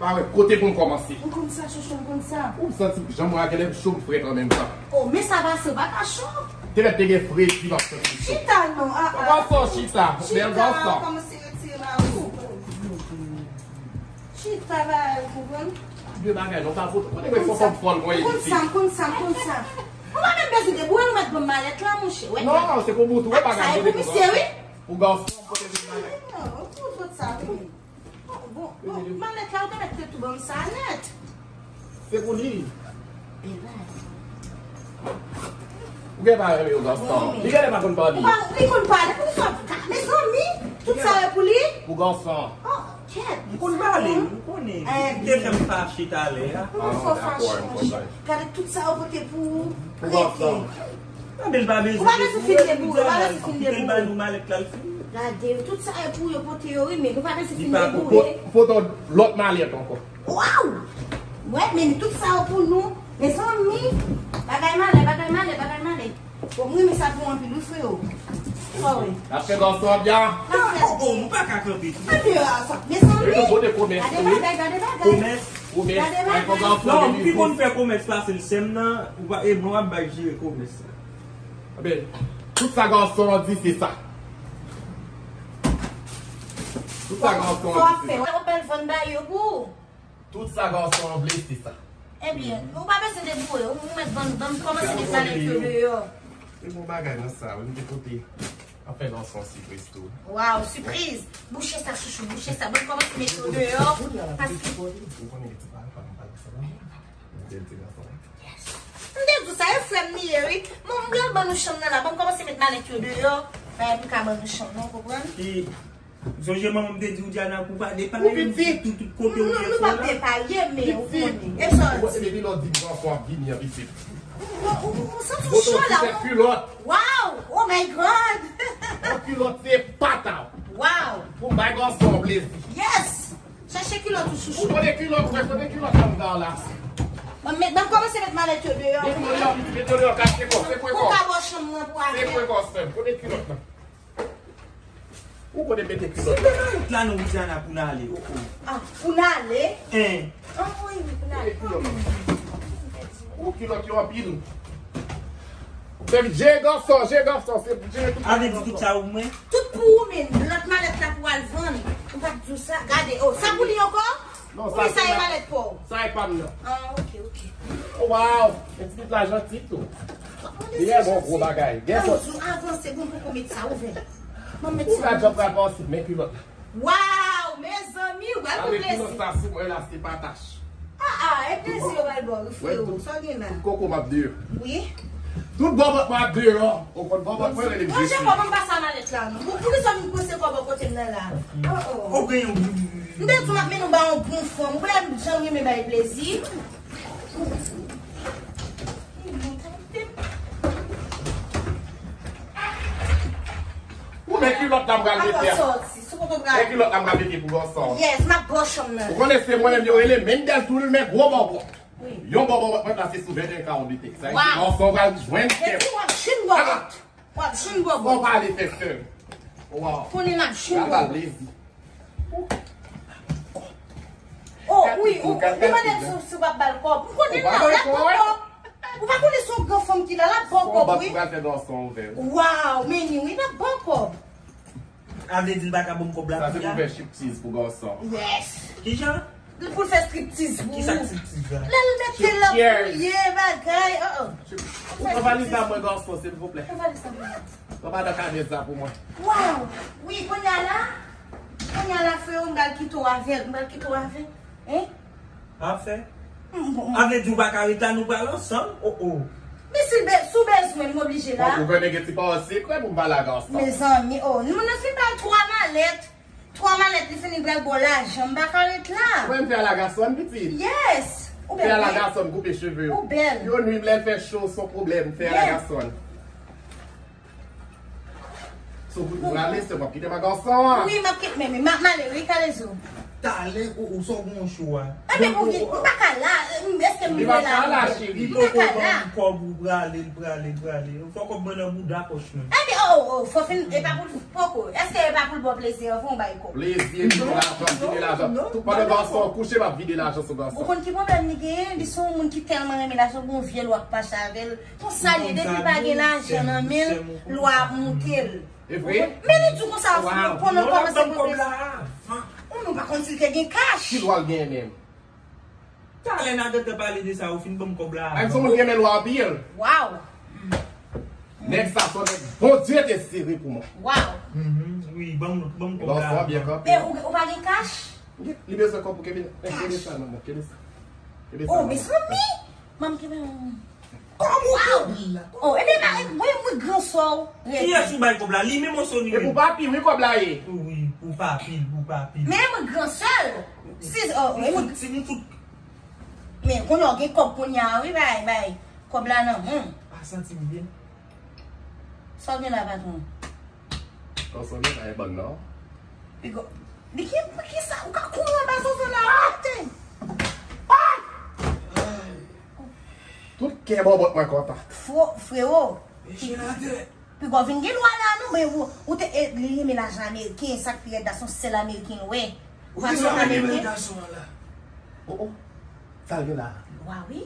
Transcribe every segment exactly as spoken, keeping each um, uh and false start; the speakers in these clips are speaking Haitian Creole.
Pa wè kote pou m kòmanse. Ou konn sa, chouchou, m konn sa. Ou santi jan mwen a genlè cho m frèt an menm tan. O, men sa pase, ou pa ka cho. Te mèt te gen fredi m ap santi cho. Chita non, a a. Papa sa w chita, bèl gason. Chita, kòmanse retire mari sou kou. Chita, ba, ou konprann? De bagay non, pa fout. Kote mwen fò fòm fòl mwen ye isit. Konn sa, konn sa, konn sa. Ou pa menm bezwen deboure, ou mèt ban m malèt la, monchè. Non, se pou bout ou, e bagay pou misye, wi. Pou gason, pote vin malèt. Non, ou fout sa, wi. Bon, bon, malèt la ou te mèt te tou ban m sa nèt. Se pou li. Ou gen pa renmen yo gason. Li genlè pa konn pale. Li konn pale, pou li sòt. Mezanmi, tout sa yo pou li. Pou gason. Oh, kèt. Li konn pale, ou konnen. Li te fè m fache talè a. Ou fò fache, monchè. Gade tout sa yo pote pou ou. Pou gason. Anben l pa bezwen deboure. Ou pa bezwen fin deboure, ou pa bezwen fin deboure. Kite l ba nou malèt la, l fini. Gade, tout sa e pou yo pote yo, wi, men nou pa bezwen fin deboure. Ou pote yon lòt malèt ankò. Waw! Wè, men tout sa yo pou nou. Mezanmi, bagay malè, bagay malè, bagay malè. Bon, m renmen sa pou anpil, wi, freo. Sa w wè? N ap fè gason an byen. N ap fè l byen. Nou pa ka kanpe tou. Anpil a sa. Mezanmi, gade bagay, gade bagay. Komès. Komès, ay fò gason. Non, m pi konn fè komès pase l sè m nan. Ou pa, e mwen w ap bay jere komès la. Ebyen, tout sa gason an di se sa. Tout sa gason an di se sa. Fò ap fè, wè, ou pral vann bay yo pou ou. Tout sa gason an vle se sa. Ebyen, ou pa bezwen deboure, ou mèt ban m, ban m kòmanse met malèt yo deyò. Se bon bagay nan sa, wi, m te pote. Anfen, gason sipriz tou. Waw, sipriz! Bouche sa, chouchou, bouche sa. Ban m kòmanse met yo deyò, paske. Ou konnen gen ti pale, pale, pale, sa va. Bèl ti gason. Yes. M te di w sa, e frè m li ye, wi. Bon, m pral ban nou chanm nan la. Ban m kòmanse met malèt yo deyò. Bagay pou m ka ban nou chanm nan, ou konprann? Sonje manman m te di w Diana pou pa depaye m tou tout kote w ye fò la. Nou p ap depaye men ou konnen. E sa w di? Depi lè w di gason ap vini an pitit. Ou santi w cho la ou. Kilòt. Wow! Oh my God! Yon kilòt se pa ta w. Wow! Pou m bay gason w plezi. Yes! Chache kilòt ou chouchou. Ou konnen kilòt ou wè kote kilòt la m ba w la. Ban m met, ban m kòmanse met malèt yo deyò. Mete yo deyò, mete yo deyò, kache kò, sekwe kò. Pou ka bò chanm nan pou atè. Sekwe kò sè m. Kote kilòt la? Ou konnen mete kilòt. Se pa nan wout la non Widiana pou n ale. Oh, oh. Ah, pou n ale? Hein. Ah, wi, wi, pou n ale. Mete kilòt. Ou kilòt yo anpil. Se je gason, je gason, se je tout. Avle di tout sa ou mwen? Tout pou ou menm. Lòt malèt la pou al vann. Ou pa t di w sa. Gade, oh, sa pou li ankò? Non, sa se malèt pa w. Sa e pa m nan. Ah, ok, ok. Waw! Men ti pitit la janti tou. Li gen bon gwo bagay. Gen sòs. Avanse, bon, poko met sa ouvè. Mwen met sa. Ou ka djòb pral pa osi, men kilòt la. Waw! Mezanmi, ou pral pran plezi. Avèk kilòt sa sou mwen la, se pa tach. Ah, ah, e plezi yo pral ba w, wi, freo. Sa w gen la? Tout koko m ap deyò. Wi. Tout bòbòt mwen ap deyò. Ou konn bòbòt mwen rele m Jezi. Manje kòb anba sa malèt la, non. Bon, poukisa w vin pwese kòb bò kote m nan la? Oh, oh. Ou gen yon. M te di w m ap mennen w ba yon bon fanm. Ou konnen m janm renmen bay plezi. Ou men kilòt la m pral mete a. Men kilòt la m pral mete pou gason. Yes, m ap ba w chanm nan. Ou konnen se mwen menm yo rele Mendel Toulmen gwo bòbòt. Yon bòbòt mwen plase sou venteyen kawon de tèks. Sa vle di gason pral jwenn kè. Depi w ap jwenn bòbòt, w ap jwenn bòbòt. Fò w pale fè sè m. Waw. Konnen n ap jwenn bòbòt. Pral ba l plezi. Oh wi, ou li mande m si w p ap ba l kòb. M konnen l la, l ap ba w kòb. Ou pa konnen se yon gran fanm ki la, l ap ba w kòb wi. Waw, men ni wi, l ap ba w kòb. Sa vle di l pa ka ban m kòb la kounye a? Sa se pou fè striptiz pou gason. Yes. Kijan? Pou l fè striptiz pou ou. Kisa striptiz la? Lè l mete l ap touye bagay. Oh, oh. Ou pran valiz la mwen gason, silvouplè. Pran valiz la mwen. Pran madan kanèz la pou mwen. Waw! Wi, kounye a la, kounye a la, freo, m pral kite w avè l. M pral kite w avè l. Hein? Afè? Avle di w pa ka ret la, nou pral ansanm? Oh, oh. Men si l be-, si w bezwen m, m oblije la. Ou konnen gen ti pawòl sekrè pou m pale ak gason. Mezanmi, oh, nou, nou fin bay twa malèt. Twa malèt li fini pral ba w lajan, m pa ka ret la. Ou menm fè alagason pitit. Yes. Ou bèl wi. Fè alagason koupe cheve yo. Ou bèl. Yo nwi m lè l fè cho, se yon pwoblèm. Fè alagason. So pou ou prale, se w ap kite m ak gason an. Wi, m ap kite, men, men, m ap male wi, Kalezo. Talè, o, o, sa w gen yon cho a? Enben, ou gen, m pa ka la, m, èske m dwe la? Li pa ka la, cheri. Li poko ban m kòb ou prale, l prale, l prale. Fò kòb mwen nan bouda pòch mwen. Enben, o, o, o, fò fin, e pa pou l poko. Èske e pa pou l ba w plezi an, fò w bay kòb? Plezi, vide lajan, vide lajan. Pandan gason an kouche, m ap vide lajan sou gason. Ou konn ki pwoblèm li genyen? Li se yon moun ki tèlman renmen lajan, gon vye lwa k mache avè l. Konsa li ye, depi pa gen lajan nan men l, lwa ap moute l. E vre? Men li di w konsa, pandan l kòmanse pran plezi. Ou nou pa konn si l te gen kach. Ki lwa l genyen menm? Talè n a gentan pale de sa, ou fin ban m kòb la. Ay, m se moun ki renmen lwa anpil. Waw! Nèg sa se yon nèg Bondye te sere pou mwen. Waw! Mhm, wi, ban m, ban m kòb la. Byen kanpe. Men ou, ou pa gen kach? Li bezwen kòb pou kenbe, kenbe sa nan men, kenbe sa. Kenbe sa nan men. Oh, mezanmi! Manm kenbe. Kòm ou tou. Oh, ebyen, ba, mwen, mwen gran sè w. Kiyès ou bay kòb la? Li menm osnon li menm? E pou papi, wi, kòb la ye. Wi, pou papi, pou papi. Men mwen gran sè l. Si, oh, si mwen fout, si mwen fout. Men kounye a w gen kòb kounye a, wi, bay, bay. Kòb la nan men w. Pa santi m byen. Sa w gen la, patwon? Kòb sa w gen la, e bann nan. Pigo. Li ki, ki sa? Ou ka kouri anba zozo la, ou rete. Tout kè bòbòt mwen kontan. Fo, frewo. Pi gwo vin gen lwa la, non, men ou, ou te, e, li renmen lajan ameriken, sa k pi rèd la, se yon sèl ameriken l wè. Ou pa se yon ameriken? Oh, oh. Sa l gen la? Lwa, wi.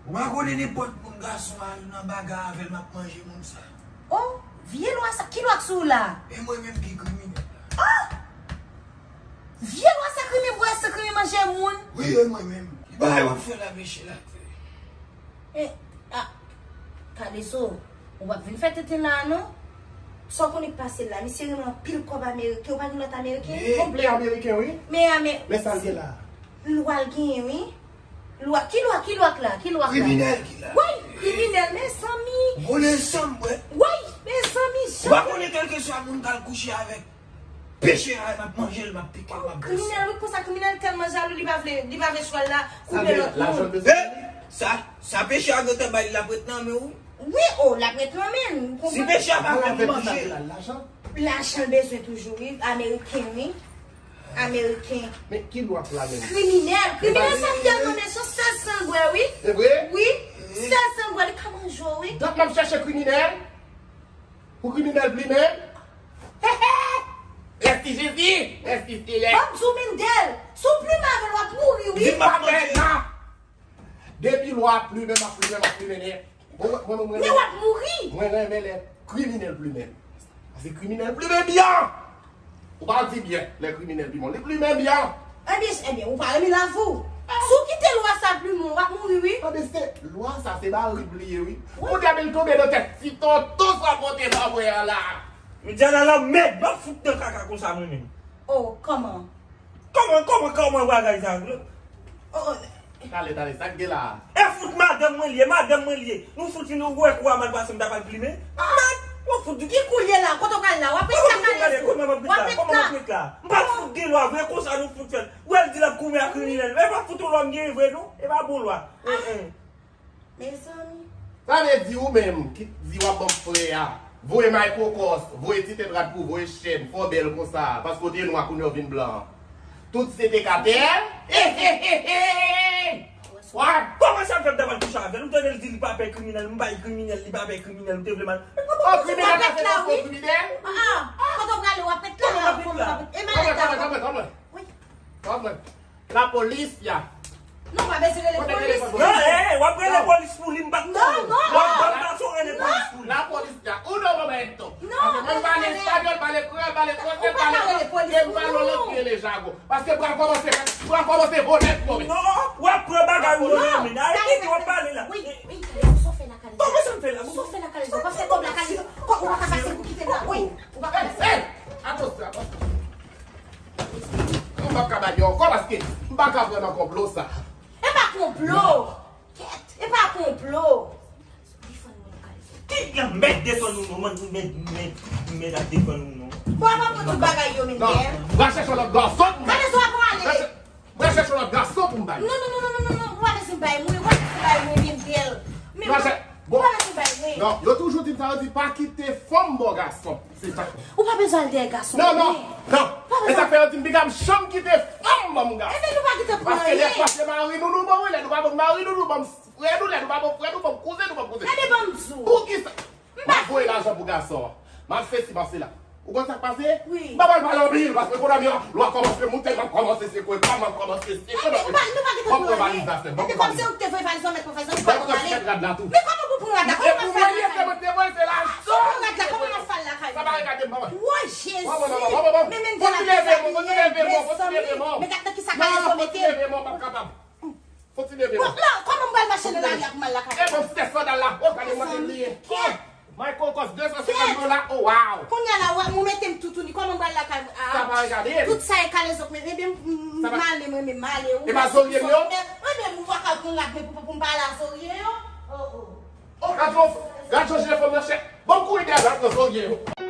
Ou pa konnen nenpòt moun gason al nan bagay avè l, m ap manje moun sa. Oh, vye lwa sa, ki lwa k sou ou la? E mwen menm ki kriminèl la. Oh! Vye lwa sa krimen bwè, sa krimen manje moun. Wi, e mwen menm. Ki bagay w ap fè la, mesye la? E, a, Kaleso, ou p ap vin fè tenten la, non? Sa w konnen k pase l la, misye renmen anpil kòb ameriken, ou pa gen lòt ameriken? Konplè ameriken, wi. Men ame-, men sa l gen la. Lwa l genyen, wi. Lwa, ki lwa, ki lwa k la, ki lwa k la? Kriminèl ki la. Woy, kriminèl, mezanmi. Vòlè san m bwè. Woy, mezanmi, jan. Ou pa konnen kèlkeswa moun k al kouche avèk peche a, m ap manje l, m ap pike l, m ap bwese. Kriminèl, wi, konsa kriminèl tèlman jalou, li pa vle, li pa vle chwal la koupe lòt moun. Sa gen lajan l bezwen? Eh, sa, sa peche a gentan bay l, l ap ret nan men w. Wi, o, l ap ret nan men l. Si peche a pa fè l manje. Lajan l bezwen toujou, wi, ameriken, wi. Ameriken. Men ki lwa k la menm? Kriminèl. Kriminèl sa tèlman mechan, sèl san l bwè, wi. Se vre? Wi. Sèl san l bwè, li ka manje w, wi. Donk m ap chèche kriminèl? Pou kriminèl plimen? Mèsi Jezi! Mèsi Seyè! M ap di w, Mendel, si w plimen avè l, w ap mouri, wi. Di m pa pè nan! Depi lwa plimen, m ap plimen, m ap plimen nèt. Mwen, mwen, mwen, men w ap mouri! Mwen renmen lè kriminèl plimen. Paske kriminèl plimen byen! Ou pa di byen, lè kriminèl plimen. Li plimen byen! Ebyen, ebyen, ou pa renmen lavi w. Si w kite lwa sa plimen w, w ap mouri, wi. Ebyen, se lwa sa, se ba rib li ye, wi. Wi. Kounye a, men l tonbe nan tèt ti tonton sa pote ba mwen an la. Medjana lanmèd, m ap fout nan kaka konsa mwen menm. Oh, kòman? Kòman, kòman, kòman bagay sa? Oh, oh. Tale, tale, sa k gen la? E fout madanm mwen li ye, madanm mwen li ye. Nou fout fin, ou wè kou a mal pase, m ta pral plimen. Mèd, ou fout di ki kou l ye la, kote w pral la? W ap ret la, Kalezo. Kòman m ap ret la? Kòman m ap ret la? M pa fout gen lwa vre, konsa nou fout fè l. Ou wè l di l ap goumen ak kriminèl. E pa fout yon lwa m genyen vre, non. E pa bon lwa. Mezanmi. Sa vle di ou menm ki di w ap ban m frè a, voye maykokòs, voye ti tèt rad pou voye chèn, fè w bèl konsa, paske w te nwa kounye a w vin blan. Tout se te katè. He, he, he, he! What? Kòman sa fè m ta pral kouche avè l? Ou tande l di li pa pè kriminèl, m bay kriminèl, li pa pè kriminèl, ou te vle mal. Oh, kriminèl pa fè kòm kriminèl? Ah, ah. Kote w prale, w ap ret la? Kòman w ap ret la? E malèt la? Kòman, kòman, kòman, kòman? Wi. Kòman? Lapolis ya. Non, pa bezwen rele polis. Non, eh, w ap rele polis pou li, m pa t konnen. Non, non. W ap ban gason rele polis pou li. Lapolis ya. Uno momento. Non, paske mwen pale espanyòl, pale kreyòl, pale fransè, pale anglè, e m pale yon lang ki rele jagon. Paske pral kòmanse, pral kòmanse vòlè pou mwen. Non, w ap pran bagay ou yo nan men. Arete di w ap pale la. Wi, wi, Kalezo, sa w fè la, Kalezo? Kòman sa m fè la? Sa w fè la, Kalezo? W ap fè kòb la, Kalezo? Kò, ou pa ka pase pou kite la. Wi, ou pa ka pase. Atò, atò. M p ap ka ba li ankò paske m pa ka pran nan konplo sa. E pa konplo! Kèt! E pa konplo! Defann mwen, Kalezo. Ki lanmèd defann ou non, mèd, mèd, mèd, mèd ap defann ou non. Bon, w ap pran tout bagay yo, Mendel. Non, va chèche yon lòt gason pou m bay. Kalezo, w ap prale. Va chè-, va chèche yon lòt gason pou m bay. Non, non, non, non, non, non, non. Ou pa bezwen bay mwen, ou pa bezwen bay mwen, Mendel. Men va chè-, bon. Ou pa bezwen bay mwen. Non, yo toujou di m sa, yo di pa kite fanm bò gason. Se sa. Ou pa bezwen al dèyè gason. Non, non, non. Pa E sa k fè yo di m piga m janm kite fanm ban m gason. Ebyen nou pa kite pran Paske lè anyen. Pase mari nou, nou ban m, lè nou pa ban m mari nou, nou ban m frè nou, lè nou pa ban m frè nou, ban m kouzen nou, ban m kouzen. Gade ban m di w. Poukisa? M ap voye lajan pou gason an. M ap fè si pase la. Ou konn sa k pase? Wi. M pa pral pale anpil, paske ekonomi an, lwa kòmanse moute, m ap kòmanse sekwe kòb, m ap kòmanse sekwe Ebyen nou pa nou pa kite pran anyen. Ebyen kòm se ou ki te voye valiz lan, mèt pran valiz lan, ou pa pran anyen. Rad la tou. Men kòman pou pran rad la? Kòman pou fè lakay? Mwen te voye se la. Kòman rad la? Kòman pou fè lakay? Sa pa regade m, manman. Woy Jezi! Manman, manman, manman. Men men Kontinye veye mwen, kontinye veye mwen, kontinye veye mwen. Men gade kisa ka rezo mete. Kontinye veye mwen, m ap kapab. Kontinye veye Bon, mwen. La, kòman m pral mache nan lari a pou m al lakay? E bon, se sandal la. O, gade mwen te bliye. Michael Kors, de san senkant dola. O, wow. Kounye a la, ou mete m toutouni, kòman m pral lakay? Sa pa regade. Tout sa e kale zòk, men ebyen m ale mwen, men m ale. E pa zorye m yo? Ebyen m pa ka pran rad men pou pou m pa la zorye yo. Oh, oh. O, gad yon, gad yon jile fanm nan chè. Bon, kouri dèyè, gad yon zorye yo.